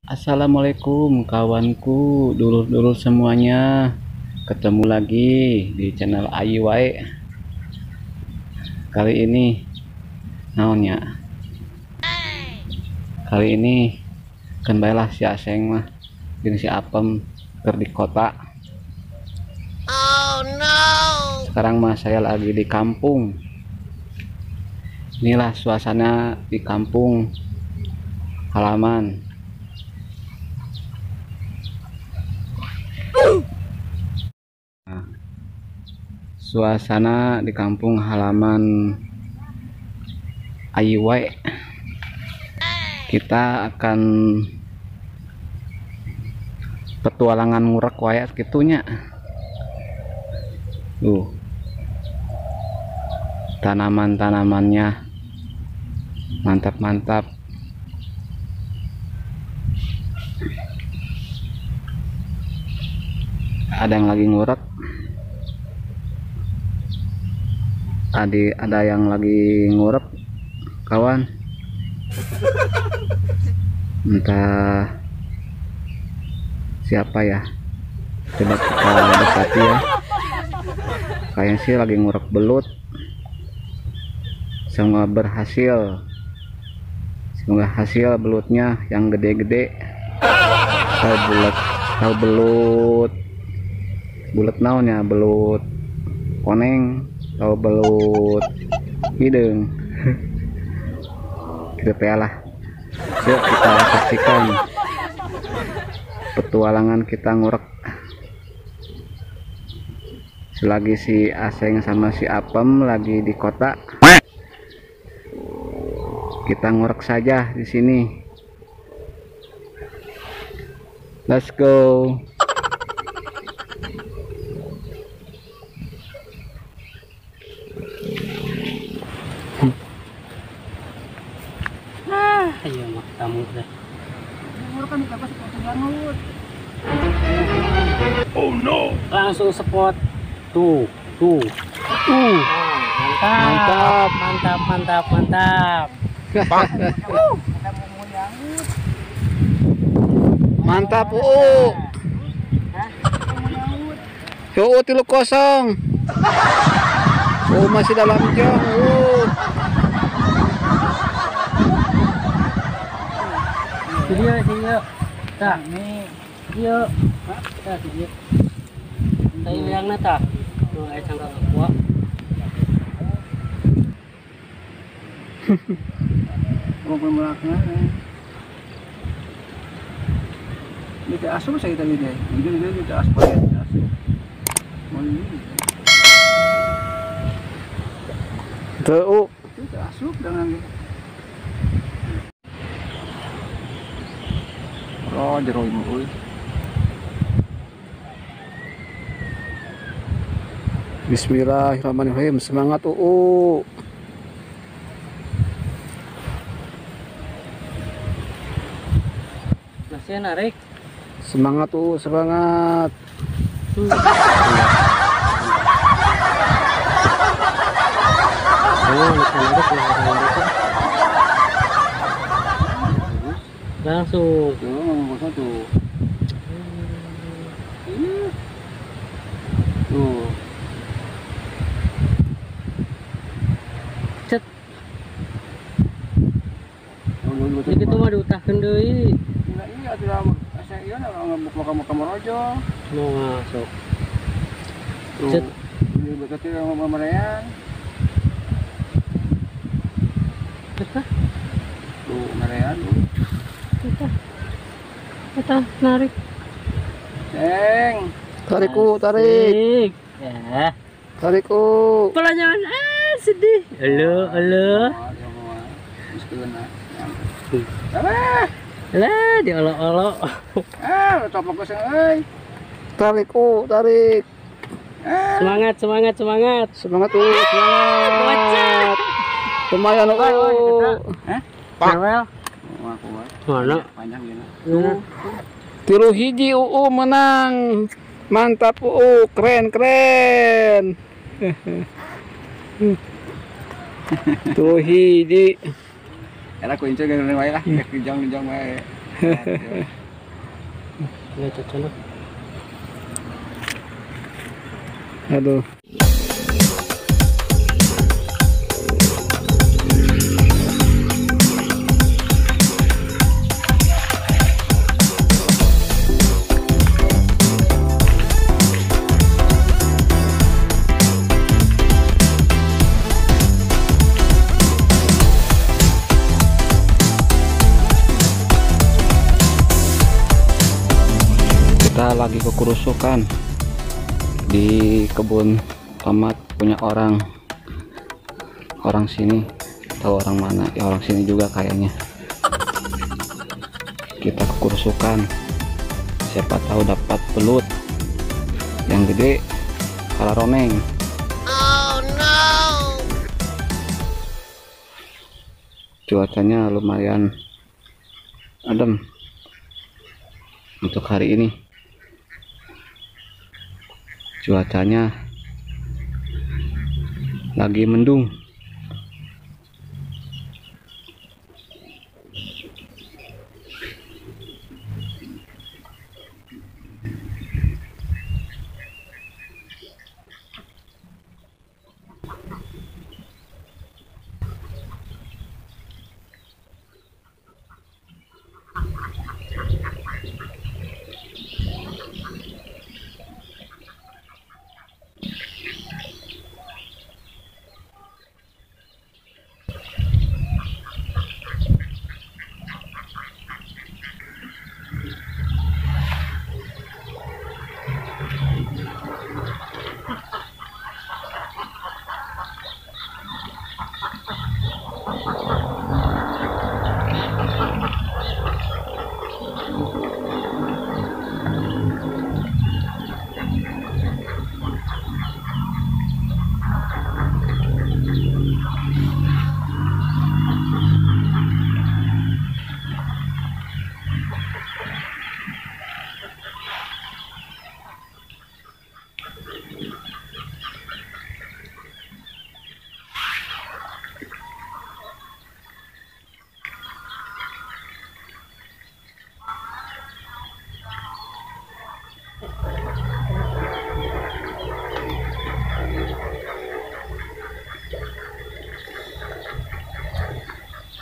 Assalamualaikum kawanku, dulur-dulur semuanya. Ketemu lagi di channel Ayi Wae. Kali ini naonnya? Kali ini kan baelah si Aseng mah jeung si Apem keur di kota. Oh no. Sekarang mah saya lagi di kampung. Inilah suasana di kampung halaman. Nah, suasana di kampung halaman Ayi Wae. Kita akan petualangan ngurek wae gitunya. Tuh, tanaman-tanamannya mantap-mantap. Ada yang lagi ngurek, ada yang lagi ngurek kawan. Entah siapa ya, coba kita dekati ya. Kayaknya sih lagi ngurek belut. Semoga berhasil, semoga hasil belutnya yang gede-gede. Tahu bulat, tahu belut, bulat naonnya, belut koneng, tahu belut hidung. Gitu ya lah. Yuk kita saksikan petualangan kita ngurek. Selagi si Aseng sama si Apem lagi di kota, kita ngurek saja di sini. Let's go. Ayo mah tamu deh. Oh no. Langsung spot. Tuh, tuh. Mantap. Mantap, mantap, mantap. Mantap, UU. UU 3-0. UU masih dalam jong, UU. Iya, iya. Tah, nih. Iya. Tah, iya. Tayo yang na ta. Tuh, ay sangka kuha. Gua mulakna. Ini asup saya tadi deh. Ini ini asup ya, asup. Mau ini. Tuh, itu asup dengan oh, jero ini euy. Bismillahirrahmanirrahim. Semangat UU. Masih narik. Semangat UU, semangat. Langsung. Tuh, tuh. Cet. Jadi itu mah diutahkeun deui. Iya, atuh asa ieu na ngebuk ka morojo. Mau masuk. Cet. Ini berarti marean. Eta. Tuh, marean tuh. Eta. Eta narik. Ceng. Tarik u, tarik. Ya. Tarik u. Pelan-pelan, ah sedih. Halo, halo. Lah, diolok-olok. Ah, coplok geus euy. Tarik u, tarik. Semangat, semangat, semangat. Semangat u, semangat. Lumayan u. Hah? Farewell. Mana? Panjang gini. 3-1 UU menang. Mantap UU, keren keren. 3-1. Era kunci geuning wae lah, kijang-kijang wae. Ya cocok. Aduh. Kita lagi kekurusukan di kebun tomat punya orang sini, tahu orang mana ya, orang sini juga kayaknya. Kita kekurusukan, siapa tahu dapat belut yang gede kalaroneng. Oh no. Cuacanya lumayan adem untuk hari ini. Cuacanya lagi mendung.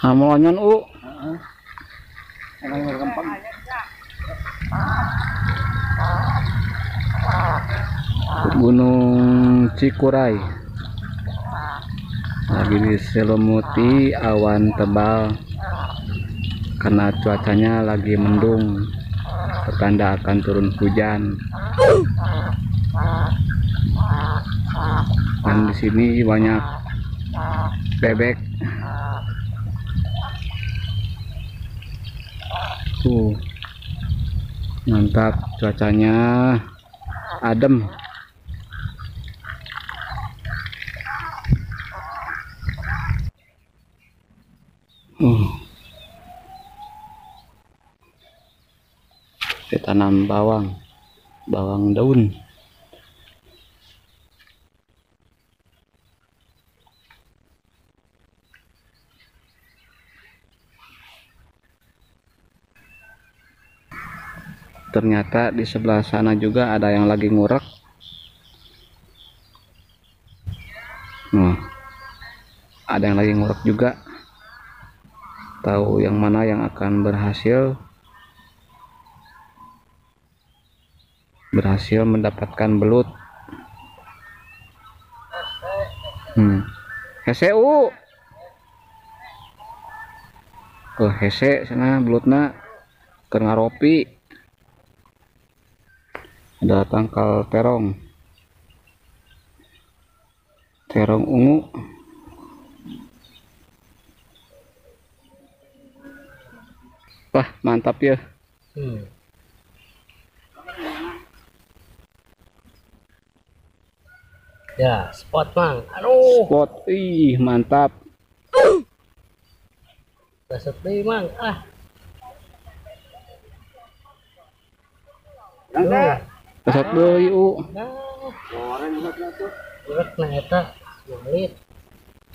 Hamonyon u. Gunung Cikuray lagi diselimuti awan tebal karena cuacanya lagi mendung, pertanda akan turun hujan. Dan di sini banyak bebek. Tuh, mantap cuacanya, adem. Kita tanam bawang, bawang daun. Ternyata di sebelah sana juga ada yang lagi ngurek. Nah, ada yang lagi ngurek juga. Tahu yang mana yang akan berhasil mendapatkan belut. Hese u. Oh, hese sana belutna keur ngaropi. Ada tangkal terong, terong ungu. Wah, mantap ya. Ya, spot mang. Aduh. Spot, ih mantap. Besok deh mang. Ah. Besok deui u. Urek na eta ngalit.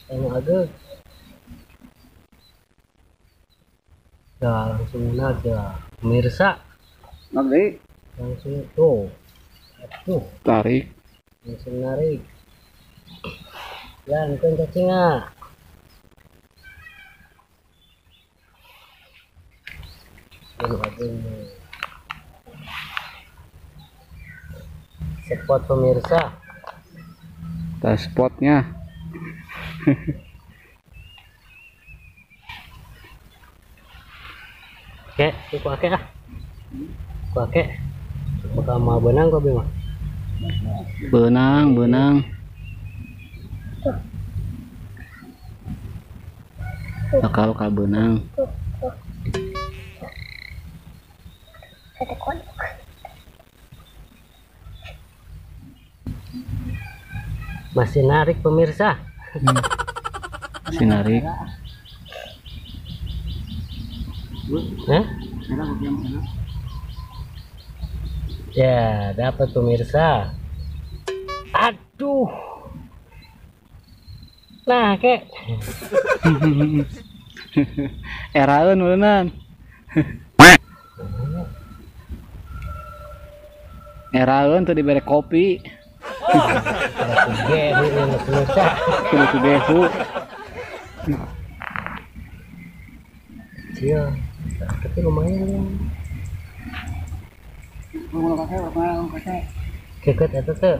Anu ageung. Ya, langsung aja pemirsa. Nanti langsung tuh. Aduh, tarik. Langsung narik. Ya, nonton cacingnya. Aduh. Spot pemirsa. Tas spotnya. Oke, ku ake ah. Ku ake. Bakal mau benang kok Bima. Benang, benang. Bakal ka benang. Masih narik pemirsa. Masih narik. Hah? Ya, dapat pemirsa. Aduh. Nah, kek. Eraeun meureunnan. Eraeun teu dibere kopi. Kudu gehu. Iya, tapi lumayan. Keket eta teh.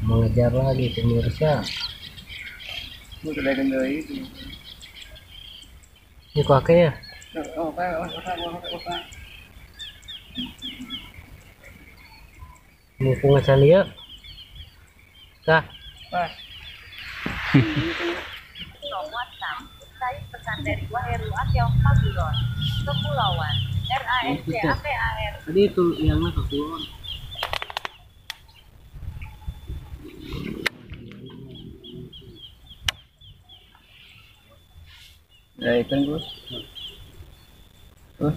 Mengejar lagi pemirsa. Ini kok ya? Mumpung acan ieu. Tah. Pas. WhatsApp, saya pesan dari Waheru Akyong Pagulon, Kepulauan, RANCAPAR. Tadi itu yang mana Kepulauan? Ya ikan Gus. Terus.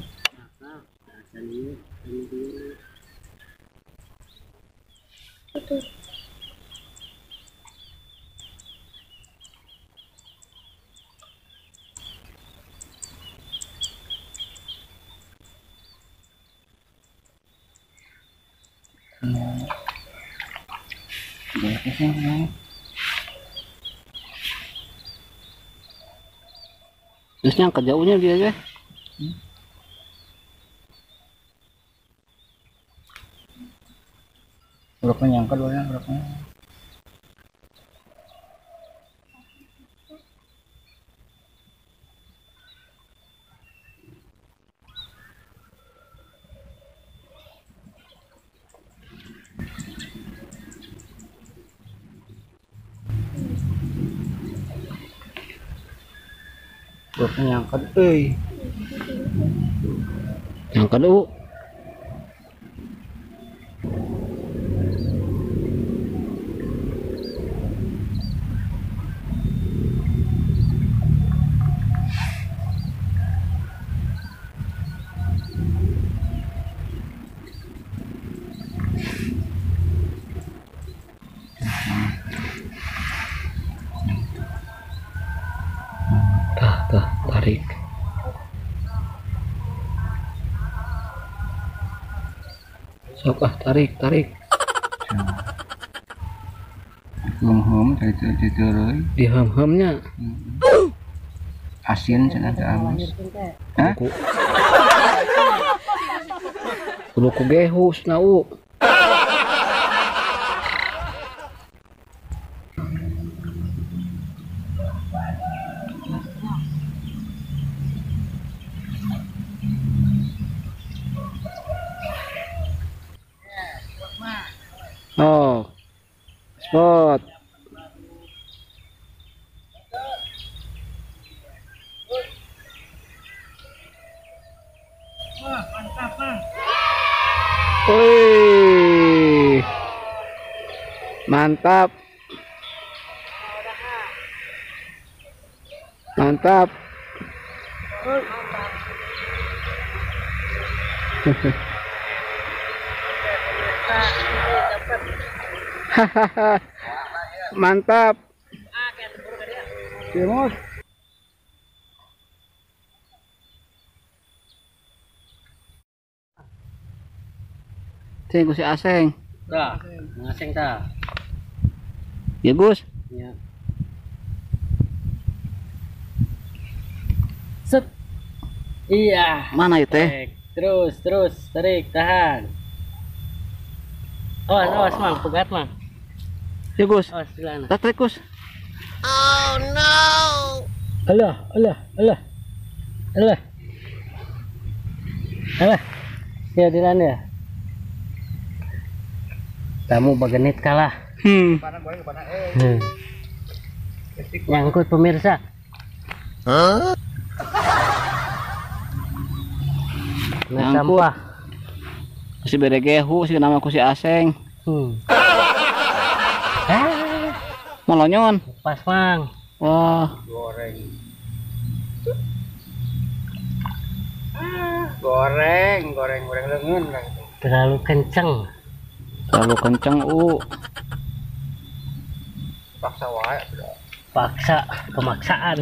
Itu. Terus yang kejauhnya dia aja. Berapa nyangka dua berapa? Berapa nyangka euy. Nyangka dulu. Tarik. Sok ah, tarik, tarik. Hum-hum, di ham-hamnya. Asin cenah teu amis. Hah? Kudu ku gehu cenah u. Oh, spot. Mantap, Bang. Wih, mantap. Mantap. Hahaha. Mantap. Cemot. Ceng ku si Aseng. Tah, Aseng tah. Ya Gus. Ya. Set. Iya. Mana itu teh? Terus, terus, tarik, tahan. Awas, awas, Mang, pegat, Mang. Ya Gus. Awas, silana. Tarik, Gus. Oh no. Alah, alah, alah. Alah. Alah. Ya, dilan ya. Tamu bagenit kalah. Nyangkut pemirsa. Huh? Nah, sampah. Si beregehu si nama aku si Aseng. Molonyon. Pas, Mang. Wah. Goreng. Goreng, goreng, goreng lengan. Terlalu kenceng. Terlalu kenceng, Paksa wae. Paksa, pemaksaan.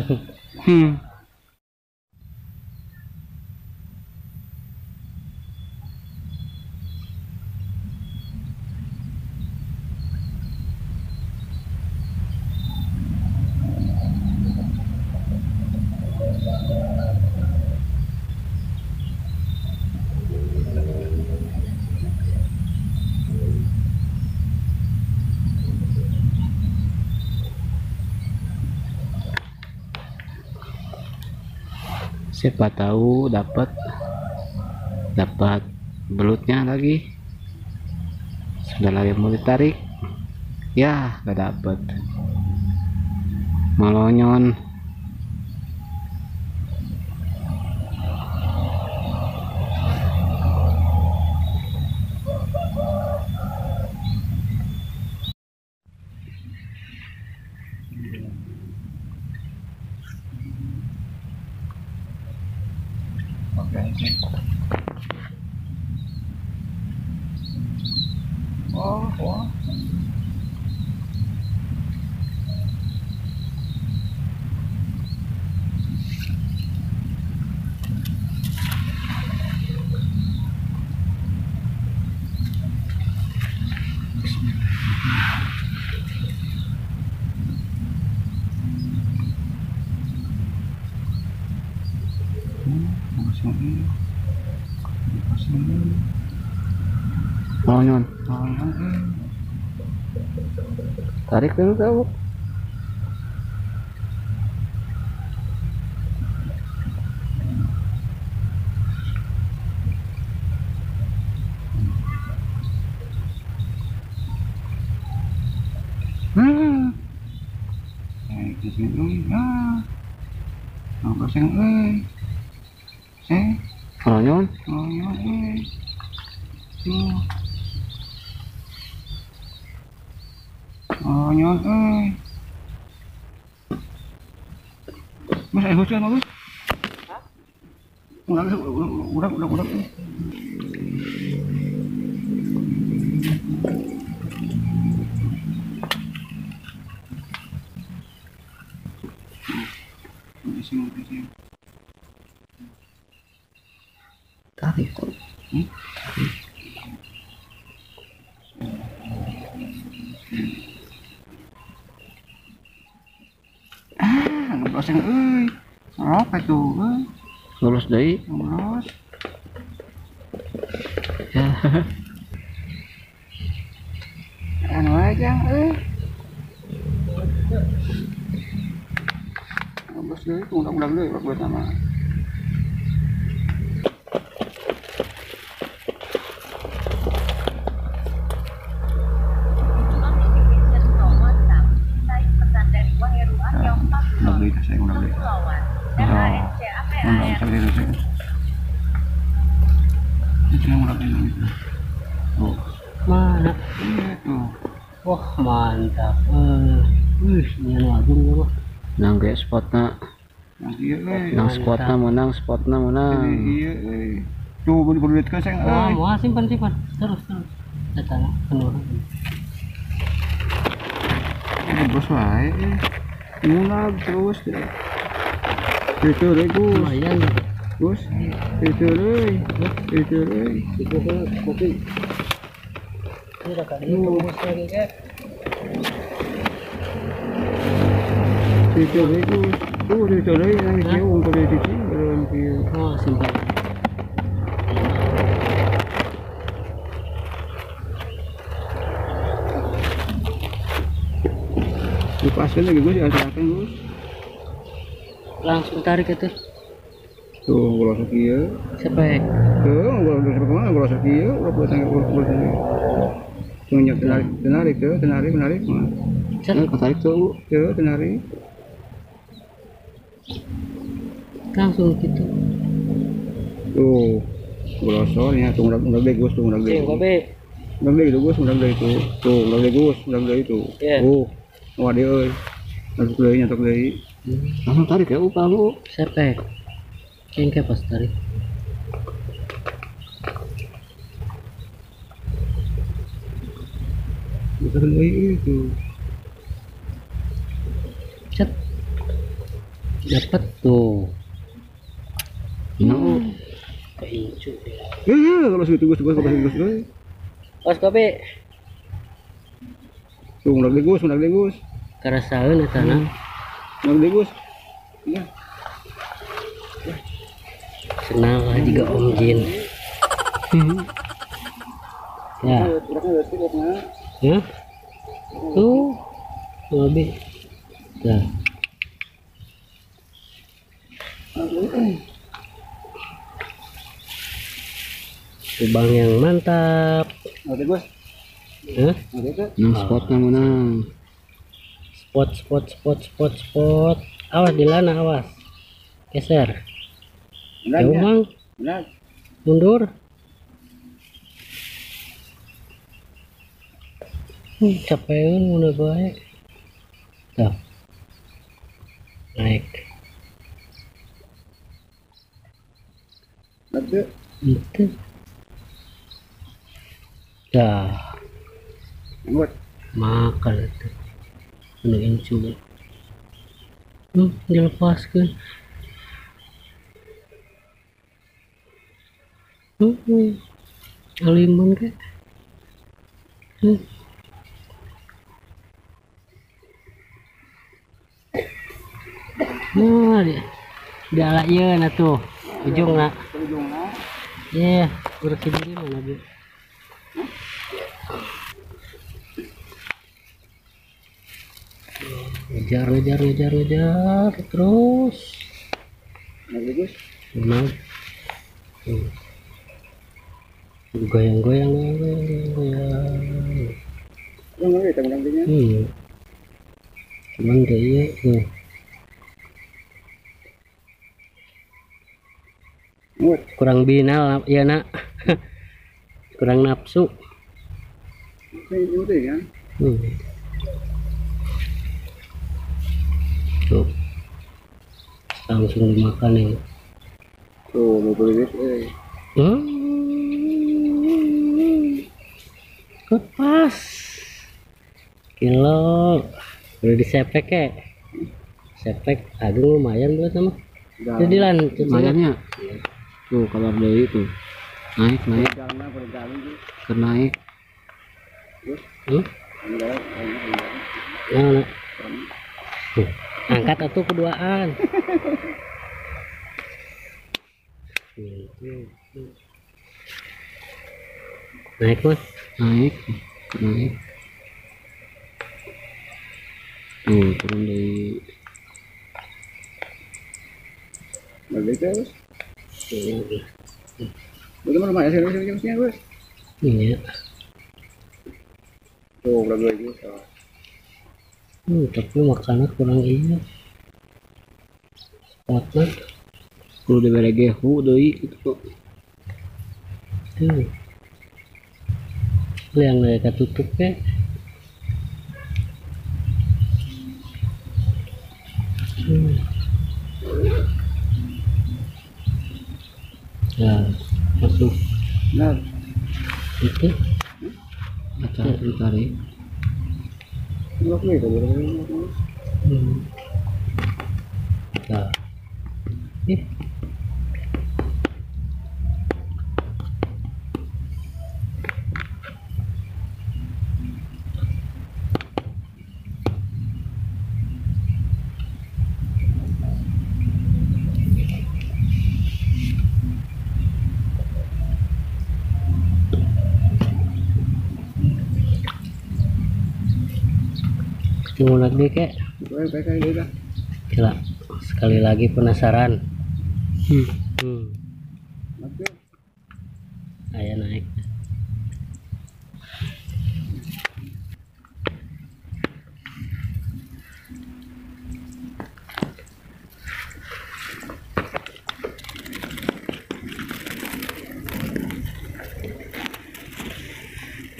Siapa tahu dapat belutnya lagi. Sudah lagi mau ditarik, ya nggak dapat. Malonyon. Oh, wah. Malonyon. Tarik dulu kau. Malonyon. Malonyon euy. Mas ayo hujan bagus. Hah? Udah udah. Tarik. Ngebroseng euy. Apa itu euy? Lulus deui. Lulus. Ya. Anu aja euy. Ngebros deui, udah-udah deui buat nama. Mana? Wah, mantap. Wih, ini agung ya, Bos. Nang ge spotna. Nang spotna menang, spotna menang. Iya euy. Tuh beli duit ka seng euy. Wah, simpan simpan. Terus terus. Datang penurun. Bos wae. Mulag terus deh. Itu deh Gus. Lumayan. Gus. Itu deh. Itu deh. Itu kopi. Ini udah kali tembus lagi kan. Itu deh Gus. Tuh itu deh yang kieu unggul di sini belum kieu. Oh, simpan. Lepaskan lagi Gus, asalkan Gus. Langsung tarik itu. Tuh, golosok ieu. Sepek. Tuh, golosok kemana? Golosok ieu, ulah tangga ulah tangga. Tuh, tarik, tarik tuh, tarik, tarik mah. Tarik tuh, tuh, tarik. Langsung gitu. Tuh, golosoknya tuh udah Gus, tuh udah deh. Udah deh itu Gus, udah deh itu. Tuh, udah deh Gus, udah deh itu. Oh. Wah dia euy. Nyatok deui, nyatok deui. Langsung tarik ya upah lu. Sepek. Kengke pas tarik. Bukan deui itu. Cet. Dapat tuh. No. Keincu dia. Kalau segitu Gus, Gus, Gus, Gus. Pas kopi. Tuh, udah deh Gus, udah deh Gus. Kerasaeun eta na. Udah deh Gus. Iya. Senang lah juga Om Jin. Ya. Ya. Tuh. Lebih. Nah. Lubang yang mantap. Oke Gus. Hah? Nah, spotnya menang. Spot, spot, spot, spot, spot. Awas di lana, awas. Geser. Jauh, Mang. Mundur. Capeun udah baik. Tuh. Naik. Itu. Dah. Makan itu. Anu incu. Dilepaskan. Aliman ke. Nah, dia ala ieu na tuh. Ujungna. Ujungna. Iya, bersih diri mana, Bu? Ngejar, ngejar, ngejar, ngejar terus. Bagus. Nah. Goyang, goyang, goyang, goyang, goyang. Iya. Cuman dia tuh. Kurang binal ya nak. Kurang nafsu. Tuh. Langsung dimakan ini. Tuh, mau beli Pas. Kilo. Udah disepek ya. Sepek aduh lumayan buat sama. Jadi lan lumayannya. Tuh kalau dari itu. Naik, naik. Ke naik. Nah, angkat atau keduaan. Naik mas, naik, naik. Tuh turun dari. Balik terus. Bagaimana lumayan sih sih Gus? Iya. Tuh lagi Gus. Tapi makanan kurang iya. Spotnya. Kudu dibere gehu deui kitu kok. Tuh. Yang mereka tutup ya. Ya, masuk. Nah, itu. Acara ditarik. Tuh. Ih. Ketemu lagi kek. Gila, sekali lagi penasaran. Ayo naik.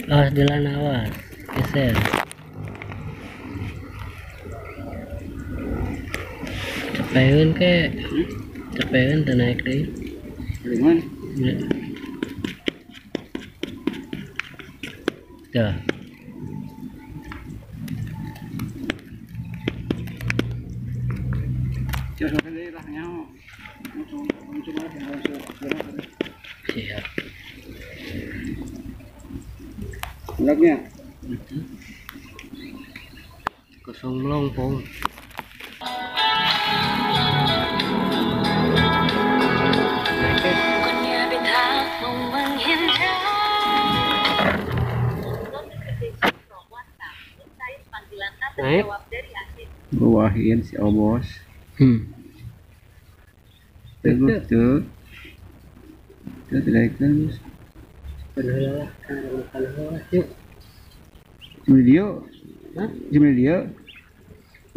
Awas jalan, awas geser. Capeun ke, capeun teu naik deui. Gimana? Tuh. Siap. Enggaknya. Kosong melompong. Naik. Bawahin si Obos. Teguh tuh. Tuh tidak. Yuk. Jemil dia. Jemil dia.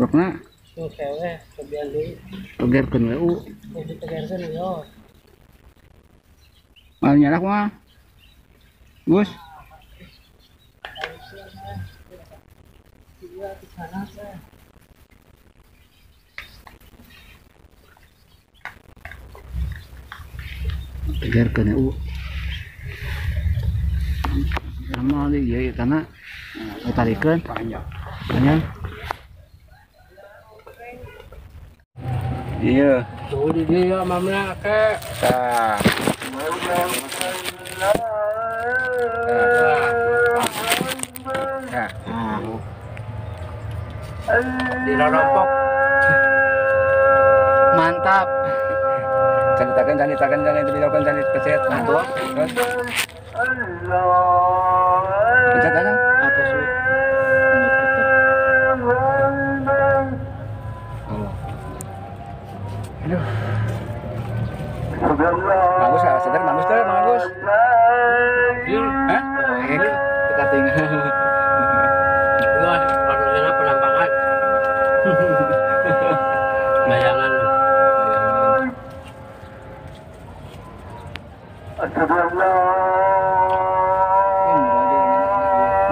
Rokna. Tuh cewek kebian deui. Tegerkeun we u. Ditegerkeun yo. Mal nyalak mah. Gus. Tegerkeun u. Sama di ieu karena tarikeun panjang. Panjang. Iya. Tuh di dia mamna ke. Tah. Tah. Di rorompok. Mantap. Canitakan canitakan canitakan canit pencet. Tuh. Pencet aja. Atau su. Aduh. Bagus lah, sadar bagus tuh, bagus. Hah? Kita tinggal. Wah, harusnya penampakan. Bayangan.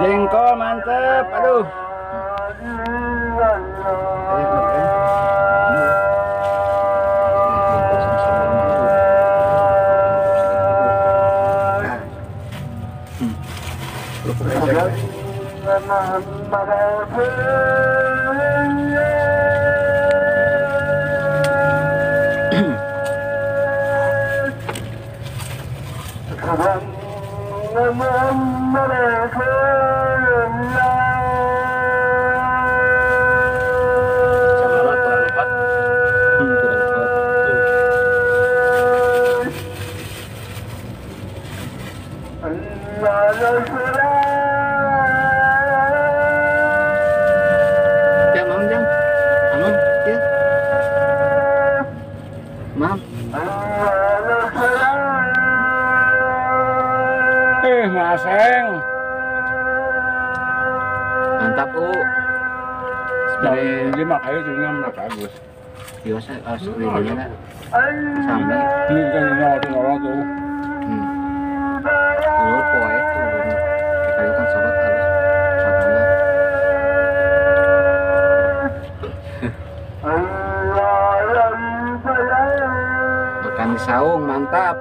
Jengkol mantep, aduh. Maseng. Mantap, U. Dari lima kayu juga mereka bagus. Biasa harus belinya sambil. Ini kan nyolot tuh. Dulu poe tuh. Kayu kan sorot harus sotona. Makan di saung mantap.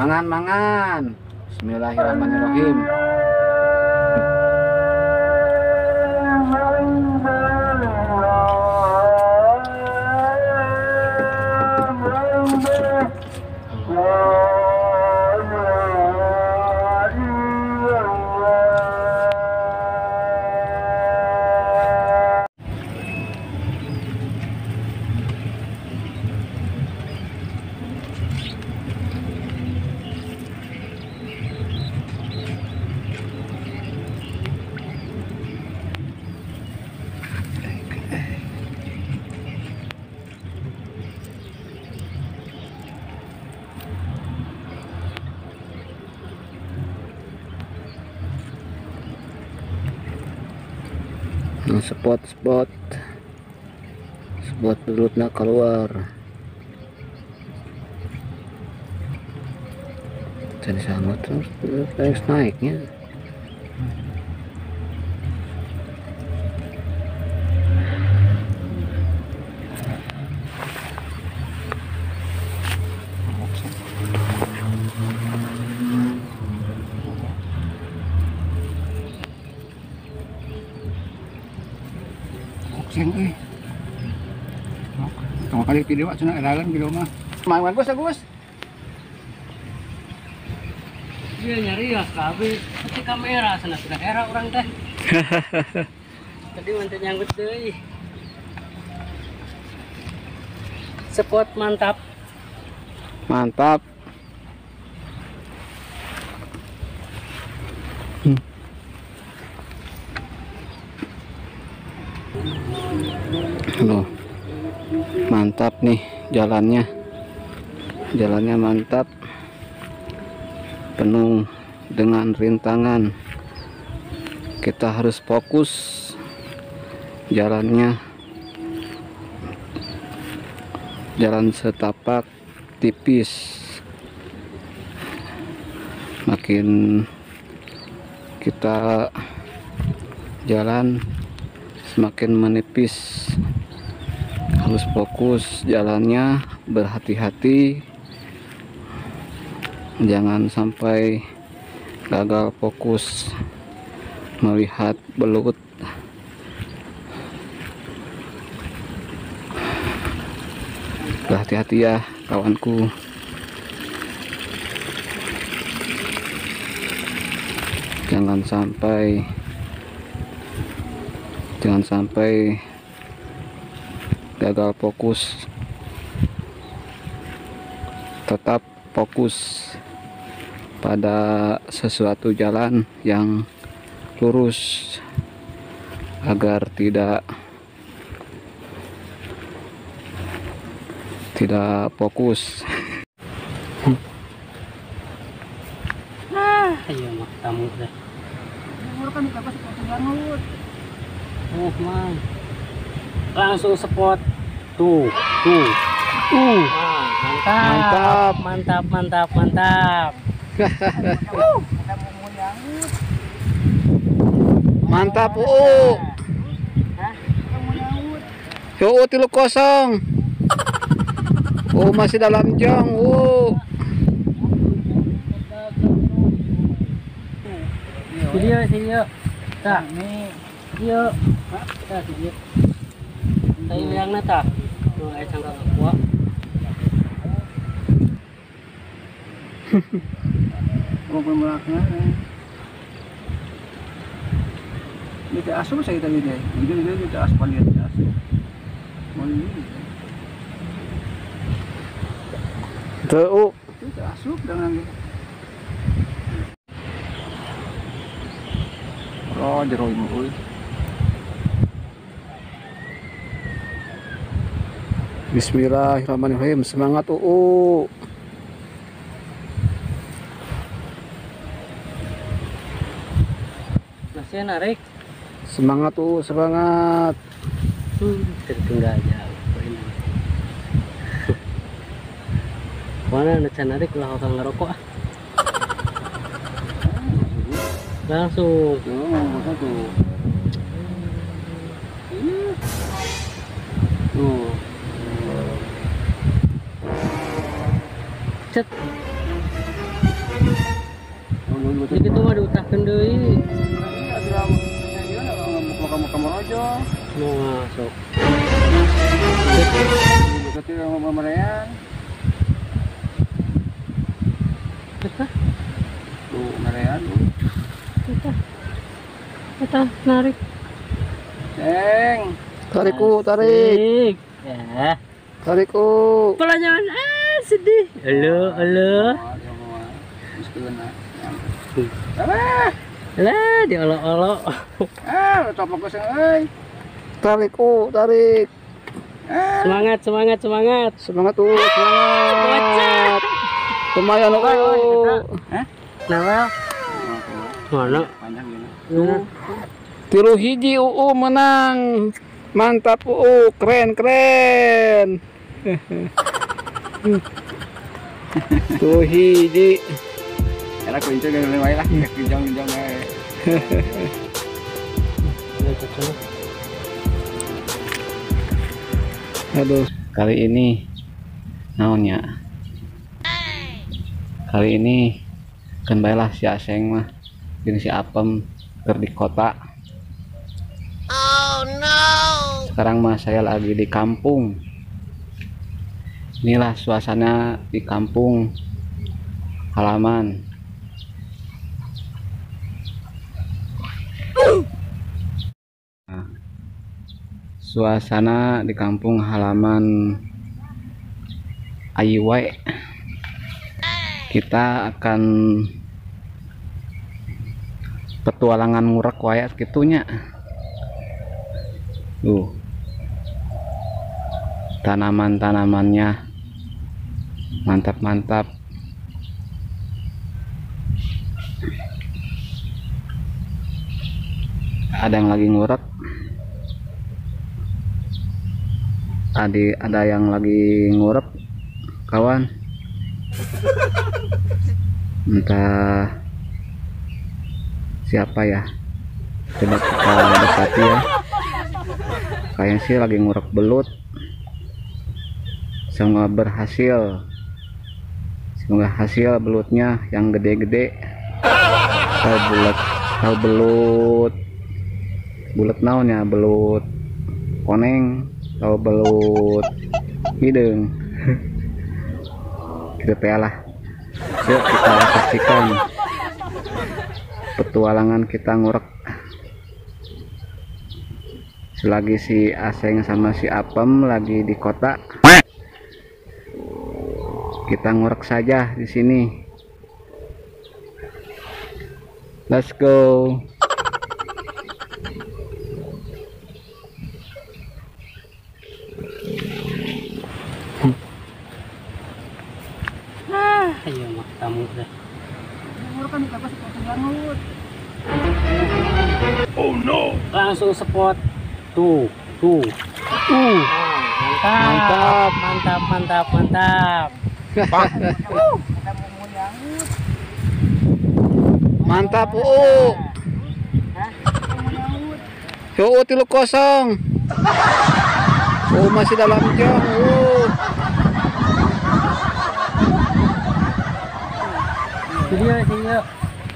Mangan-mangan. Bismillahirrahmanirrahim. Spot-spot spot belutnya keluar. Jadi sangat terus naiknya. Okseng euy. Tong kali video cenah eralan video mah. Mangan Gus, Gus. Iya nyari ya kabeh. Peti kamera sana sudah era orang teh. Tadi mantep nyangkut deui. Spot mantap. Mantap. Loh, mantap nih jalannya. Jalannya mantap, penuh dengan rintangan. Kita harus fokus jalannya. Jalan setapak tipis. Makin kita jalan semakin menipis. Harus fokus jalannya, berhati-hati, jangan sampai gagal fokus melihat belut. Berhati-hati ya kawanku. Jangan sampai gagal fokus. Tetap fokus pada sesuatu jalan yang lurus agar tidak fokus. Ah, iya mah tamu deh. Oh, man. Langsung spot. Tuh, tuh. Mantap. Mantap, mantap, mantap. Mantap, Yo, 3-0. Oh, masih dalam jong. Video, video. Tah, nih. Video. Tah, video. Saya bilang tah. Tuh, aya cangkang aqua. Ngobrol melakna. Ini teh asup saya tadi deh. Ini teh asup dia teh asup. Mau ini. Tuh, itu asup dengan oh, jero ini euy. Bismillahirrahmanirrahim. Semangat UU. Masih narik. Semangat UU, semangat. Tertinggal jauh. Mana ada narik ulah orang ngerokok ah. Langsung. Tuh. Tuh. Cet. Jadi kitu mah diutahkeun deui. Nah, sok. Kita narik. Ceng. Tarik ku, tarik. Ya. Tarik ku. Pelan, sedih. Halo, halo. Lah, diolok-olok. Tarik ku, tarik. Semangat, semangat, semangat. Semangat tuh, semangat. Lumayan loh. Nah, mana? 3 hiji UU menang. Mantap UU, keren keren. 3 hiji. Enak kunci gak wae lah, ginjong-ginjong wae. Aduh, kali ini naonnya? Kali ini kan bae lah si Aseng mah jeung si Apem keur di kota. Oh no. Sekarang mah saya lagi di kampung. Inilah suasana di kampung halaman. Nah, suasana di kampung halaman Ayiwae. Kita akan petualangan ngurek wae gitunya. Tuh. Tanaman-tanamannya mantap-mantap. Ada yang lagi ngurek. Ada yang lagi ngurek, kawan. Entah siapa ya, coba kita dekati ya. Kayaknya sih lagi ngurek belut. Semoga berhasil, semoga hasil belutnya yang gede-gede. Atau bulat, atau belut bulat naon ya, belut koneng atau belut hidung. Gitu lah. Yuk kita saksikan petualangan kita ngurek. Selagi si Aseng sama si Apem lagi di kota, kita ngurek saja di sini. Let's go. Ayo mah tamu deh. Oh no. Langsung spot. Tuh, tuh. Mantap. Mantap, mantap, mantap. Mantap, UU. UU 3-0. UU masih dalam jong, UU. Video, video.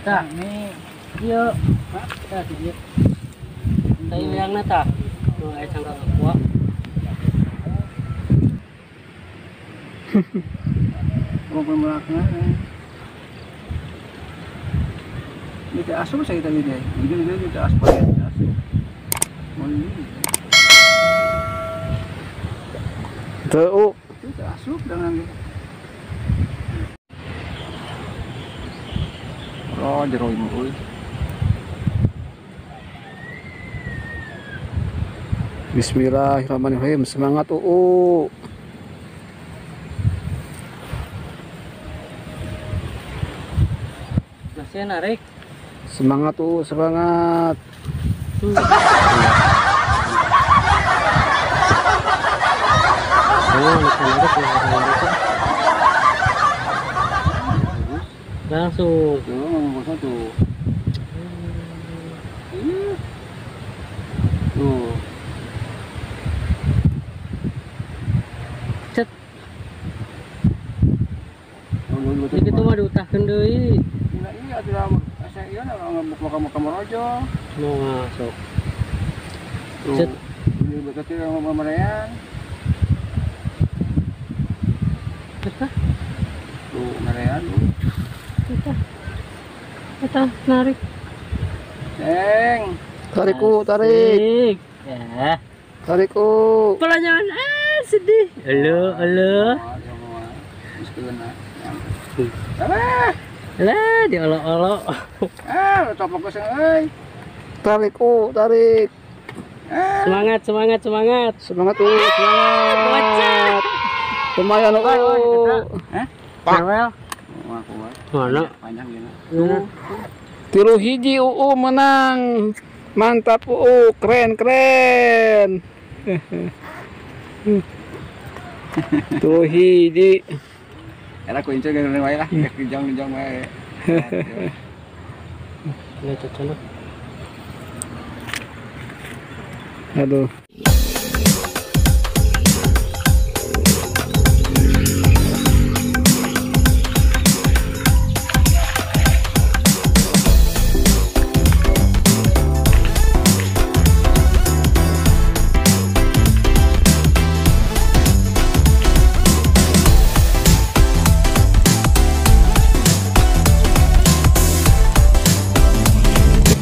Tah, nih. Video. Tah, video. Tayo yang na ta. Tuh, ay sangka kuah. Ini asup saya tadi deh. Ini itu asup ya, asup. Tuh, itu asup dengan oh, jero ini euy. Bismillahirrahmanirrahim. Semangat UU. Masih narik. Semangat UU, semangat. Langsung. Tuh, tuh. Cet. Jadi itu mah diutahkeun deui. Iya, atuh. bojong. Mau masuk. Tuh. Ini berarti mau merean. Eta. Tuh, merean. Eta. Eta narik. Ceng. Tarikku, tarik. Ya. Tarikku. Pelanjangan sedih. Halo, halo. Lah, diolok-olok. Ah, copok geus euy. Tarikku, tarik. Semangat, semangat, semangat. Semangat tuh, semangat. Lumayan oh. Hah? Farewell. Mana? Panjang gini. 3 hiji UU menang. Mantap UU, keren keren. 3 hiji. Era kunci geuning wae lah, kijang-kijang wae. Lihat cocok. Aduh.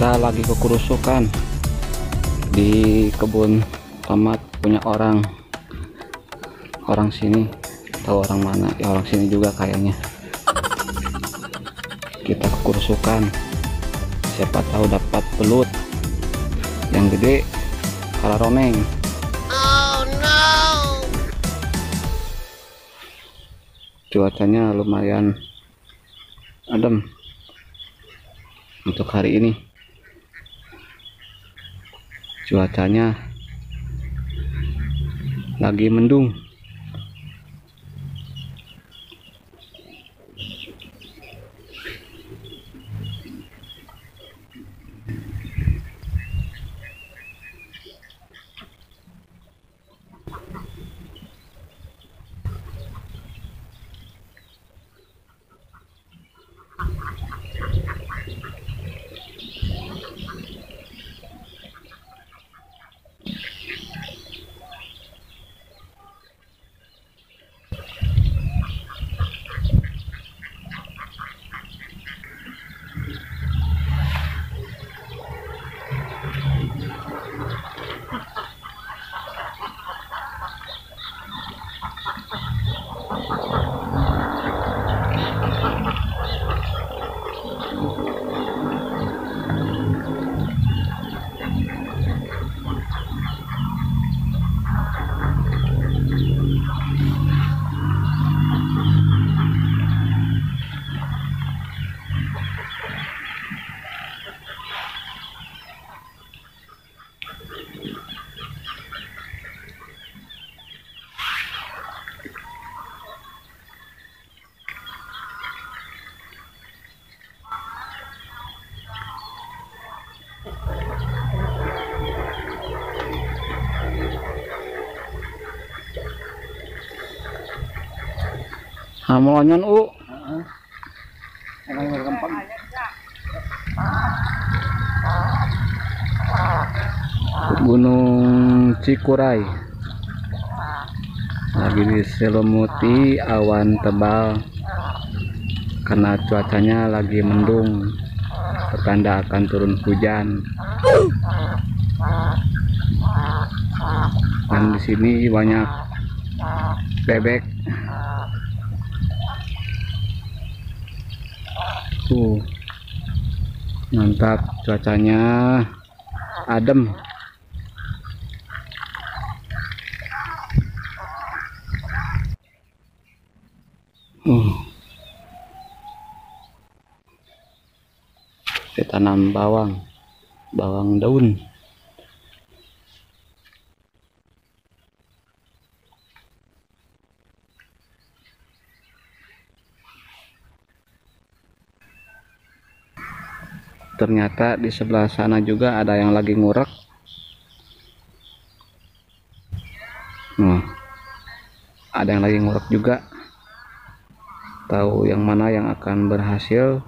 Kita lagi kekurusukan di kebun tomat punya orang sini, tahu orang mana ya, orang sini juga kayaknya. Kita kekurusukan, siapa tahu dapat belut yang gede kalaroneng. Oh no. Cuacanya lumayan adem untuk hari ini. Cuacanya lagi mendung. Hamonyon u. Gunung Cikuray lagi diselimuti awan tebal karena cuacanya lagi mendung, pertanda akan turun hujan. Dan di sini banyak bebek. Tuh, mantap cuacanya, adem. Kita tanam bawang, bawang daun. Ternyata di sebelah sana juga ada yang lagi ngurek. Nah, ada yang lagi ngurek juga. Tahu yang mana yang akan berhasil?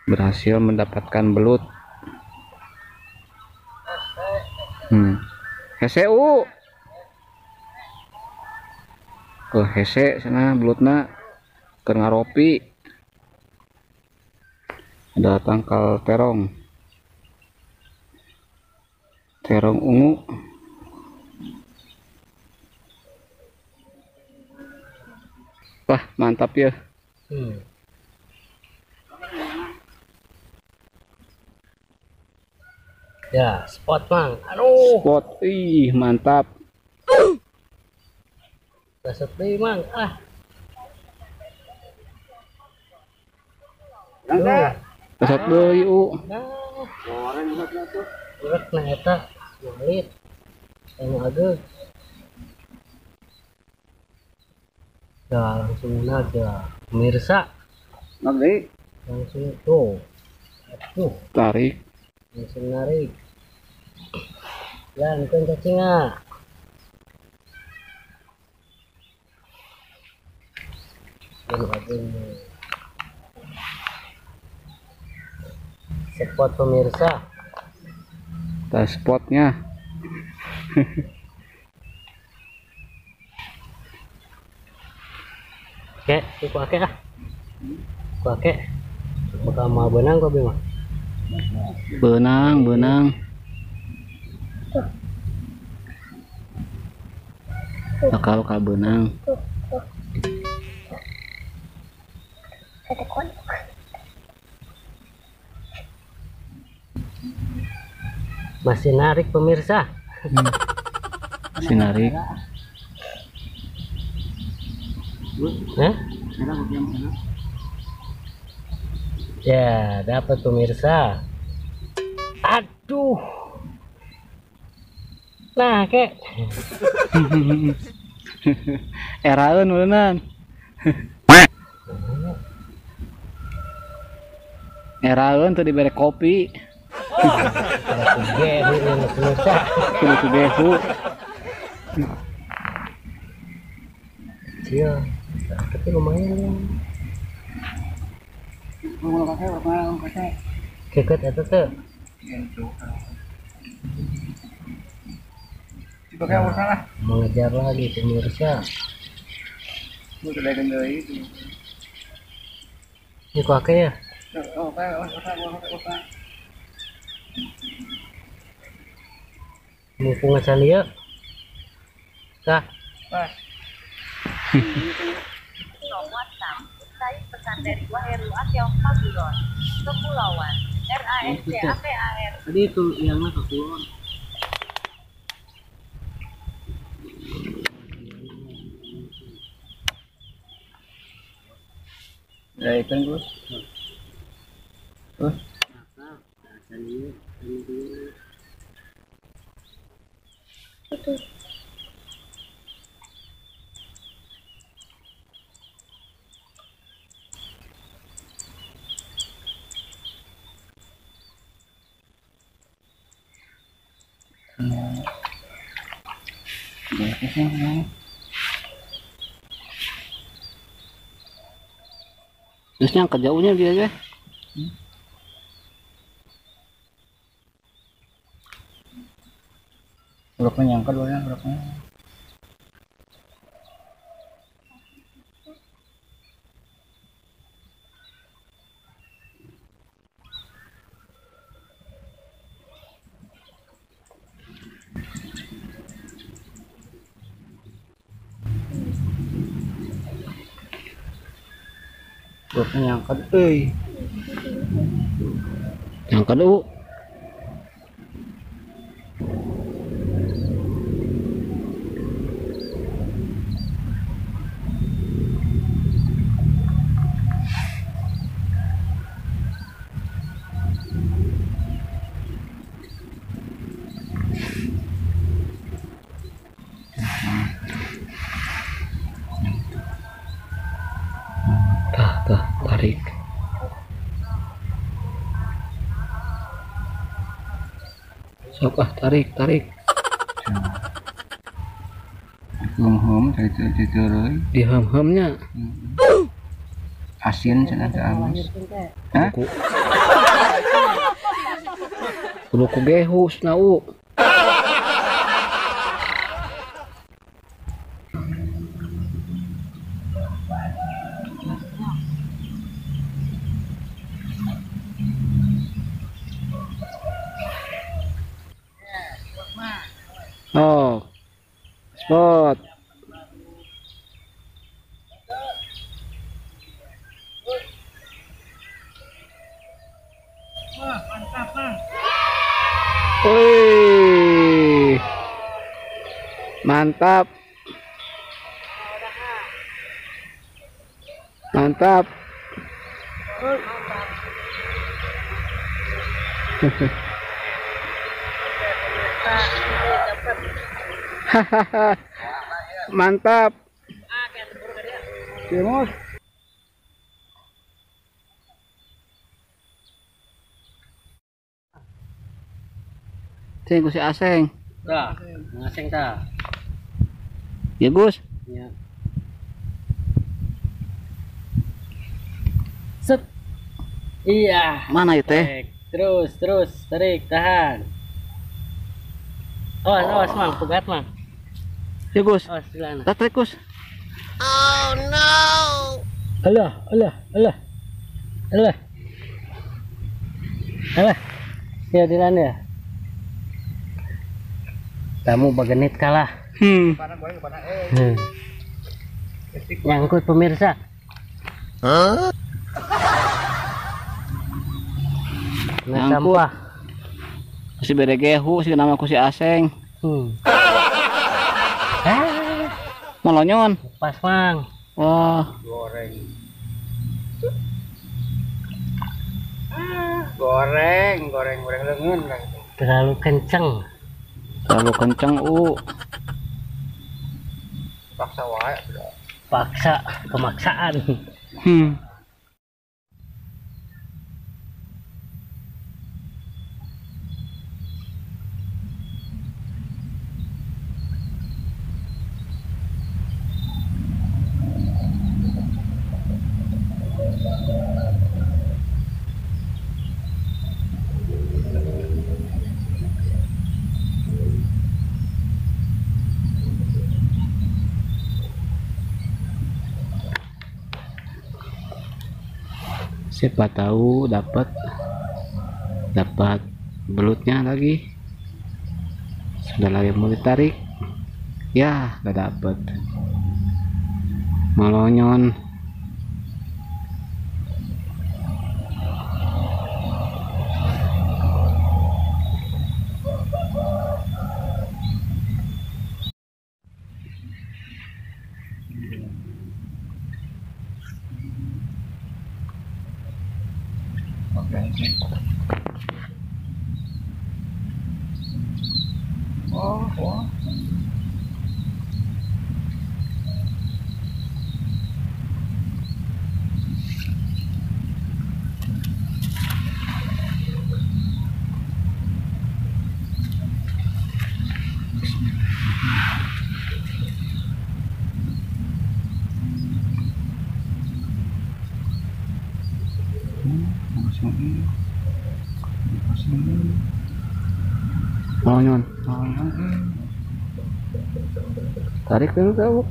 Berhasil mendapatkan belut. Hese u. Ke hese sana belutna keur ngaropi. Ada tangkal terong. Terong ungu. Wah, mantap ya. Ya, spot Mang. Aduh. Spot, ih mantap. Dasar deui Mang, ah. Dasar deui u. Urek na eta ngalit. Anu ageung. Ya, langsung aja pemirsa. Nanti langsung tuh. Aduh, tarik. Langsung narik. Dan kan cacingnya. Spot pemirsa. Tas spotnya. Oke, ku ake ah. Ku ake. Bakal mau benang kok Bima. Benang, benang. Bakal ka benang. Masih narik pemirsa. Masih narik. Hah? Ya, dapat pemirsa. Aduh. Nah, kek. Eraeun ulenan. Eraeun teu dibere kopi. Gehu pemirsa. Kudu gehu. Iya, tapi lumayan. Keket eta teh. Mengejar lagi pemirsa. Ini kok ya? Mumpung acan ieu. Tah. WhatsApp, saya pesan dari Waheru Akyong Pagulon, Kepulauan, RANCAPAR. Tadi itu yang ke kulon. Ya ikan Gus. Terus. Itu. Terus yang kejauhnya dia aja. Berapa nyangka dulunya berapa? Berapa nyangka euy. Nyangka dulu. Tarik. Sok ah, tarik, tarik. Hum-hum, di hum-humnya. Asin cenah teh amis. Hah? Kudu ku gehu cenah u. Oh, spot. Mantap, Mang. Wih, mantap, mantap. Hahaha, mantap. Cemos. Ceng si Aseng. Tah, Aseng tah. Ya Gus. Ya. Set. Iya. Mana itu teh? Terus, terus, tarik, tahan. Awas, awas, Mang, pegat, Mang. Ya Gus. Awas, silakan. Tarik, Gus. Oh no. Alah, alah, alah. Alah. Alah. Ya, dilan ya. Kamu bagenit kalah. Nyangkut pemirsa. Huh? Nyangkut. Si beregehu si nama aku si Aseng. Molonyon. Pas, Mang. Wah. Goreng. Goreng, goreng, goreng lengan. Terlalu kenceng. Terlalu kenceng, u. Paksa wae. Paksa, pemaksaan. Siapa tahu dapat belutnya lagi. Sudah lagi mau ditarik, ya nggak dapat. Melonyon. Oh, oh. Melonyon. Tarik dulu kau.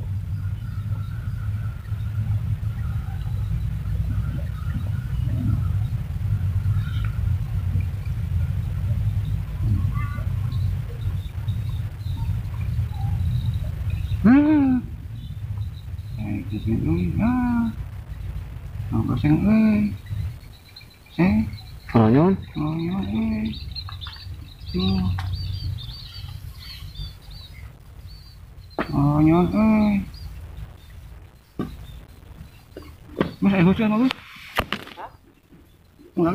Melonyon. Melonyon euy. Mas ayo hujan Mas. Hah? Udah.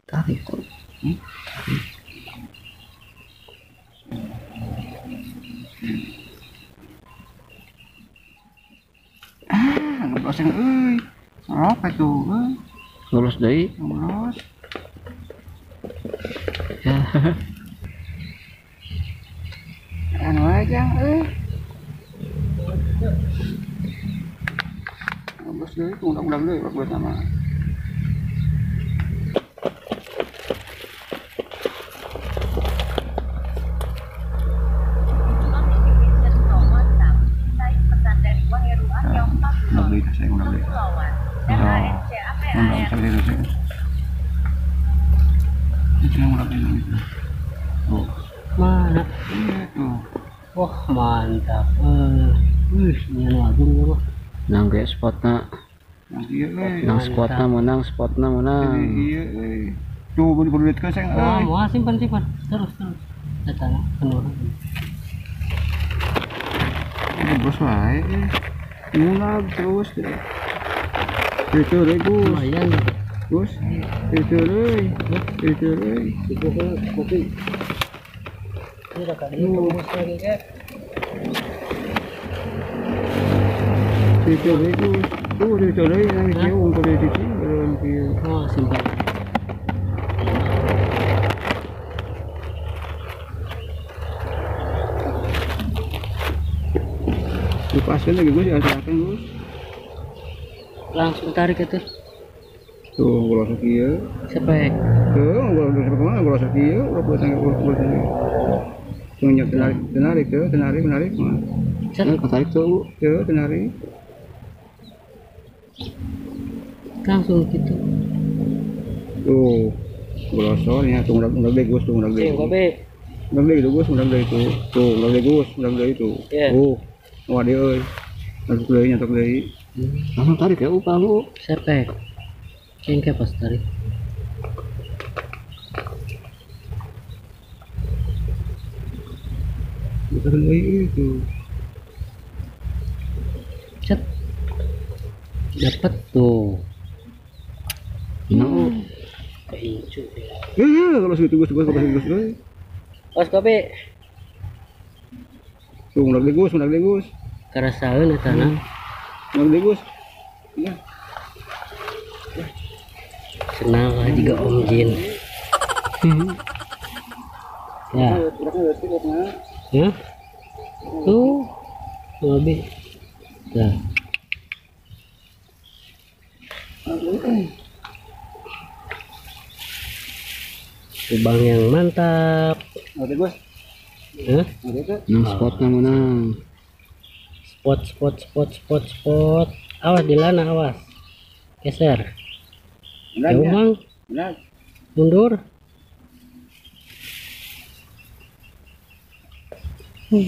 Tarik. Tarik. Ngeboseng euy. Apa itu euy? Lulus deui. Lulus. Ya. Anu aja euy. Bos deui undang-undang deui buat nama. Mana? Wah, mantap. Wih, ini agung ya, mah. Nang ge spotna. Nang spotna menang, spotna menang. Iya euy. Tuh kudu duit ke seng euy. Wah, simpan simpan. Terus terus. Datang kenurun. Bos wae. Ngulag terus. Itu euy, Gus. Lumayan. Gus. Itu euy. Itu euy. Kopi. Ini udah kali tembus lagi kan. Itu euy, Gus. Tuh itu euy, nang kieu unggul di sini, belum kieu. Oh, simpan. Lepaskan lagi Gus, asalkan Gus. Langsung tarik itu. Tuh, gua langsung kieu. Siapa? Tuh, gua langsung kemana? Gua langsung kieu, gua buat gua tuh, tenarik, tenarik tuh, tenarik, menarik mah. Tarik tuh, tuh, tenarik. Langsung gitu. Tuh, gua ya, tuh udah deh Gus, tuh udah deh. Udah deh itu Gus, udah deh itu. Tuh, udah deh Gus, udah deh itu. Tuh. Wah dia euy. Nyatok deui, nyatok deui. Langsung tarik ya upah lu. Siapa? Cengke pas tarik. Bukan deui itu. Cet. Dapat tuh. No. Keincu ya. Iya, kalau segitu Gus, Gus, Gus, Gus. Os kopi. Tuh, udah deui Gus, udah deui Gus. Kerasaeun eta na. Udah deui Gus. Iya. Senang lah juga Om Jin. Ya. Ya. Tuh. Lebih. Nah. Lubang yang mantap. Oke, Gus. Hah? Nang spotnya menang. Spot spot spot spot spot. Awas di lana, awas. Geser. Jauh, Bang. Mundur.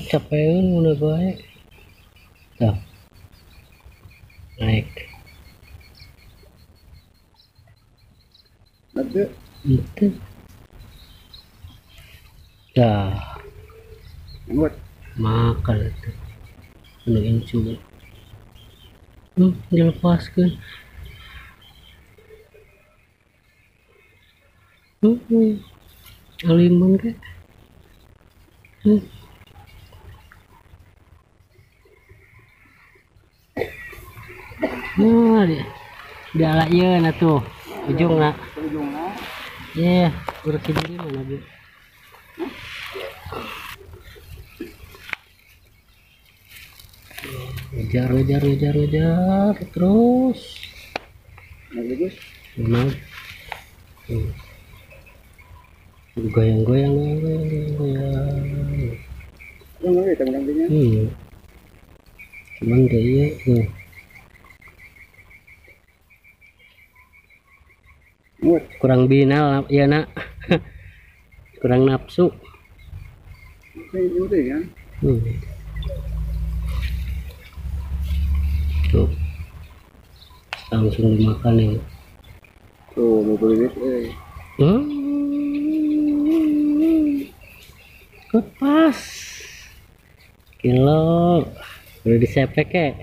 Capeun udah baik. Tuh. Naik. Itu. Dah. Makan itu. Anu incu. Dilepaskan. Alimun ke. Nah, dia ala ieu na tuh. Ujungna. Ujungna. Iya, bersih diri mana, Bu? Ngejar, ngejar, ngejar, ngejar terus. Bagus. Memang. Goyang, goyang, goyang, goyang, goyang. Iya. Cuman dia tuh. Kurang binal ya nak. Kurang nafsu. Tuh. Langsung dimakan ya. Tuh, mau beli Lepas. Kilo. Udah disepek ya.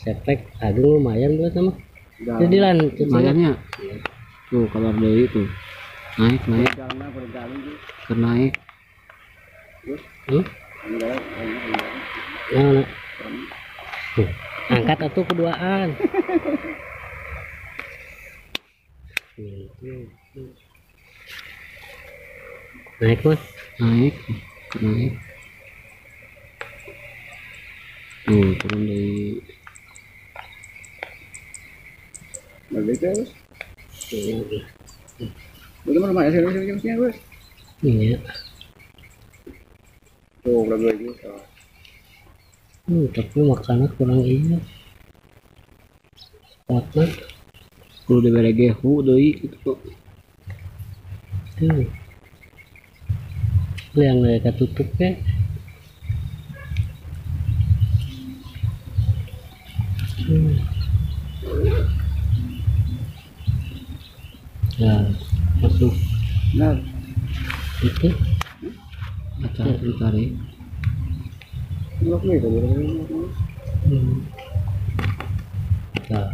Sepek aduh lumayan buat sama. Jadi lan lumayannya. Tuh keluar dari itu. Naik, naik. Naik. Nah, angkat atuh keduaan. Naik mah. Naik, naik. Tuh, turun dari. Balik terus. Bagaimana rumah ya sini sini Gus? Iya. Tuh, lagi Gus. Tapi makanan kurang iya. Spotnya. Kudu dibere gehu deui kitu kok. Tuh. Yang mereka tutup ya. Ya, masuk. Nah, itu. Acara ditarik. Nah.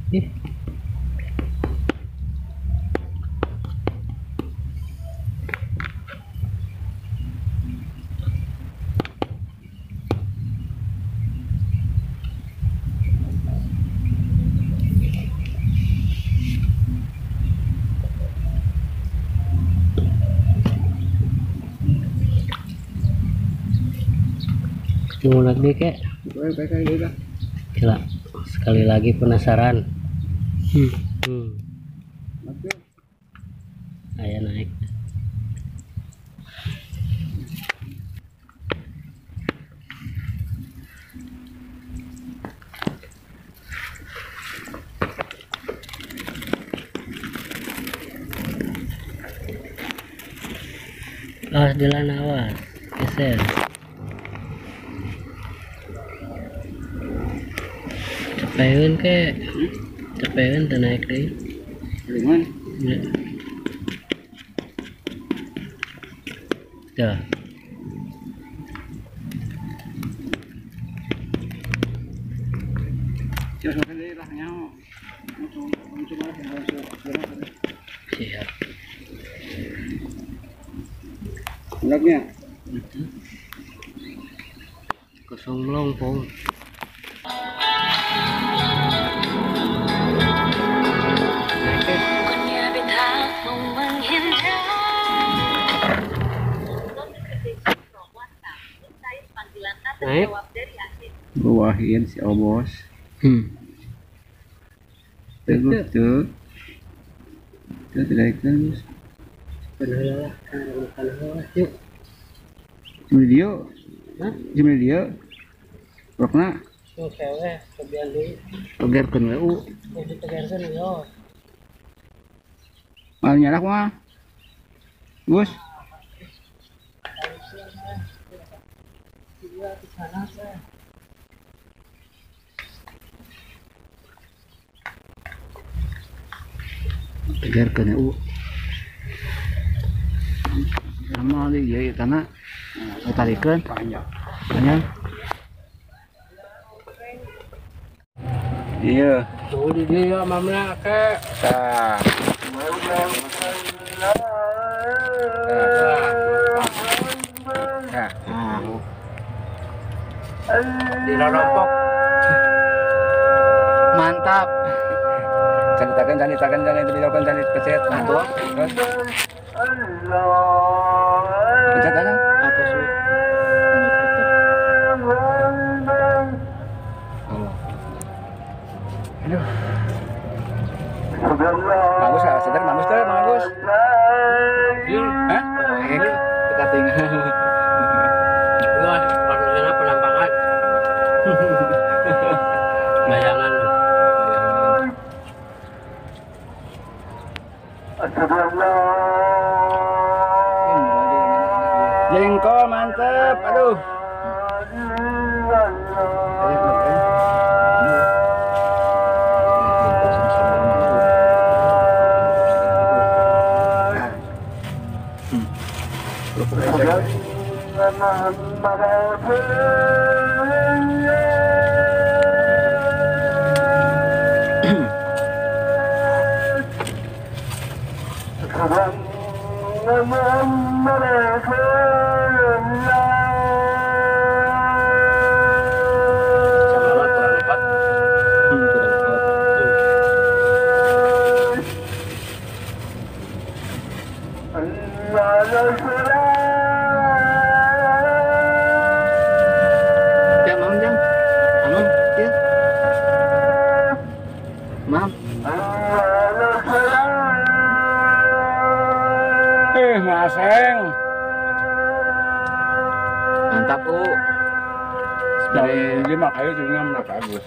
Ih. Ketemu lagi kek. Gila, sekali lagi penasaran. Ayo naik. Awas jalan, awas geser. Capeun ke, capeun teu naik deui. Gimana? Ya. Dah. Siap. Enggaknya. Kosong melompong. Naik. Bawahin si Obos. Teguh tuh. Tuh tidak terus. Benar lah, yuk. Cuma dia. Hah? Cuma dia. Rokna. Tuh cewek, kebian deui. Tegerkeun we u. Ditegerkeun yo. Mal nyarak mah. Gus. Tegerkeun u. Sama di ieu tanah. Tarikeun. Panjang. Panjang. Iya. Tuh di dia mamna ke. Tah. Nah. Di rompok. Mantap. Canitakan jangan dilakukan canit pencet. Tuh. Pencet aja. Atau su. Aduh. Bagus lah, sadar bagus tuh, bagus. Hah? Kita tinggal. Wah, bagusnya penampakan. Bayangan. Jengkol mantep, aduh. Ya, mam jang. Anu, ya. Mam. Maseng. Mantap, U. Dari lima kayu juga mereka bagus.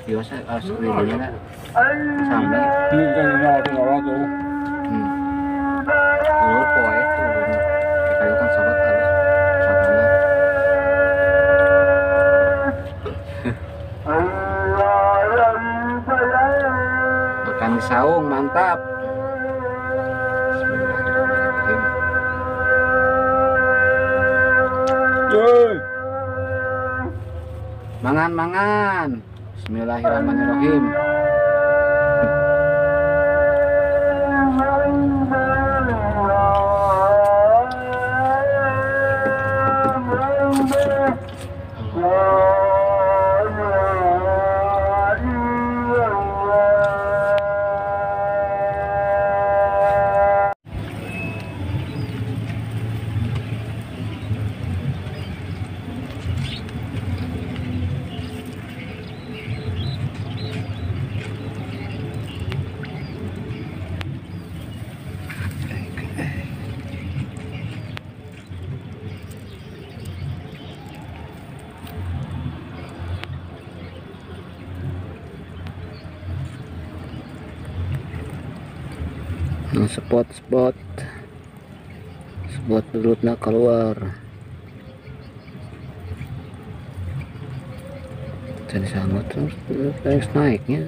Biasa harus belinya sampai. Ini kan nol tuh. Dulu poe tuh. Kayu kan sobat harus sabana. Makan di saung mantap. Bismillahirrahmanirrahim. Mangan mangan. Bismillahirrahmanirrahim. Spot-spot spot belutnya keluar. Jadi sama terus terus naiknya.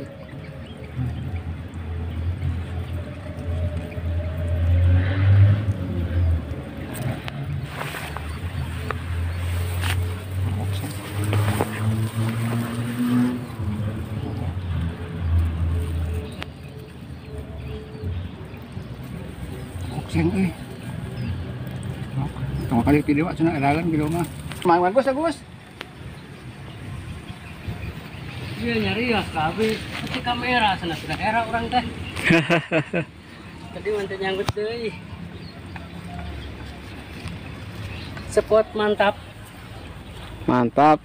Okseng Tunggu kali video cenah eralan gitu mah. Mang Gus, Gus. Iya nyari ya kabeh. Peti kamera sana sudah era orang teh. Tadi mantep nyangkut deui. Spot mantap. Mantap.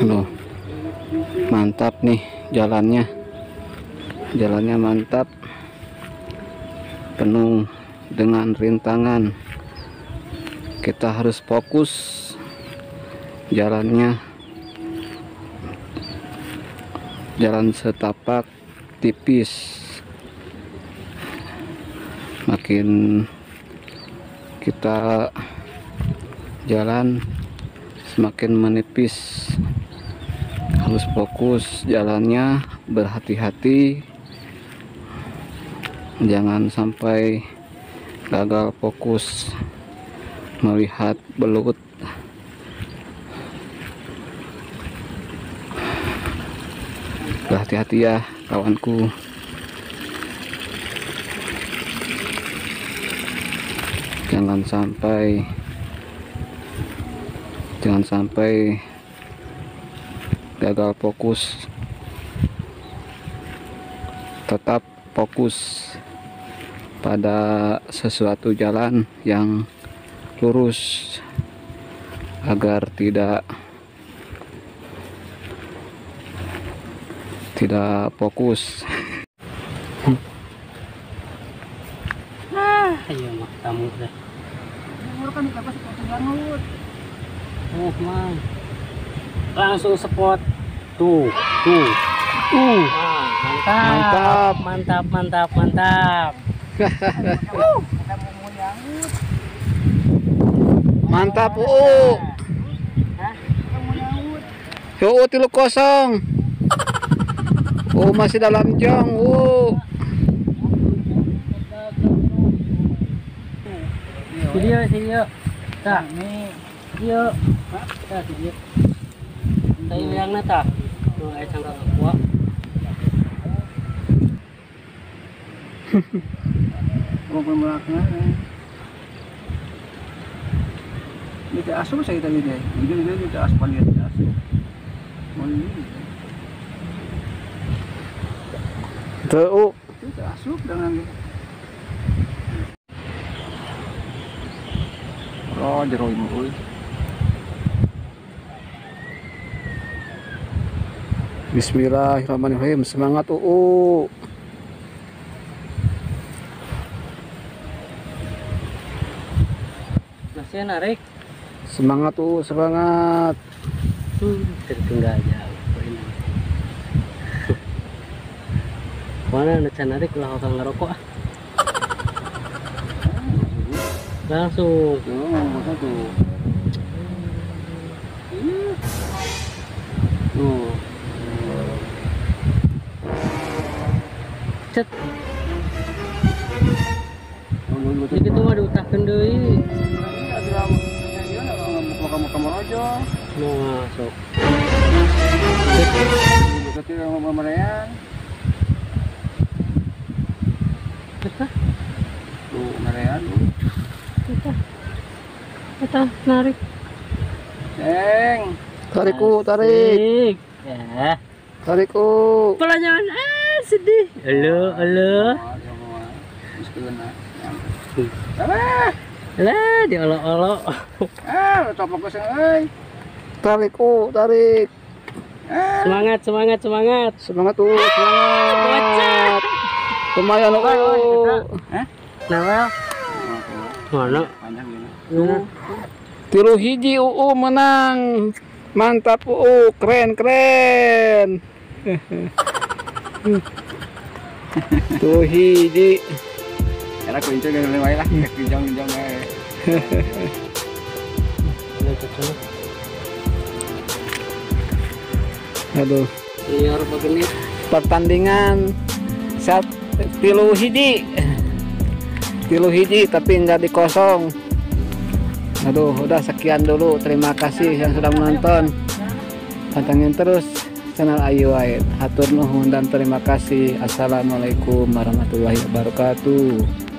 Loh, mantap nih jalannya. Jalannya mantap, penuh dengan rintangan. Kita harus fokus jalannya. Jalan setapak tipis. Makin kita jalan semakin menipis. Harus fokus jalannya, berhati-hati, jangan sampai gagal fokus melihat belut. Berhati-hati ya kawanku. Jangan sampai gagal fokus. Tetap fokus pada sesuatu jalan yang lurus agar tidak fokus. Ayo mah tamu deh. Oh, langsung spot tuh. Mantap, mantap, mantap, mantap. Mantap, UU. UU 3-0. UU masih dalam jong, UU. Video, video. Tak, video. Tak, video. Tayo yang na ta. Tuh ay sangka kuha. Kung pamulak na. Ini asup saya tadi deh. Ini itu asup dia asup. Mau ini. Tuh. Itu asup dengan. Oh, jero ini euy. Bismillahirrahmanirrahim. Semangat UU. Masih narik. Semangat UU, semangat. Tertinggal jauh. Mana can narik ulah orang ngerokok ah. Langsung. Tuh, tuh. Cet. Jadi itu mah diutahkeun deui. Mau masuk. Tuh, merean. Kita narik. Ceng. Tarik, tarik. Ya. Tarik. Pelan-pelan. Ah, sedih. Halo, halo. Lah, diolok-olok. Ah, topok geus euy. Tarik, tarik. Semangat, semangat, semangat. Semangat, semangat. Lumayan, Hah? Nah, mana? 3 hiji UU menang. Mantap UU, keren keren. 3 hiji. Era kunci geus wae lah, kijang-kijang wae. Aduh. Senior begini. Pertandingan saat 3 hiji. 3 hiji tapi enggak dikosong. Aduh, udah sekian dulu. Terima kasih yang sudah menonton. Pantengin terus channel Ayu Wae. Hatur nuhun dan terima kasih. Assalamualaikum warahmatullahi wabarakatuh.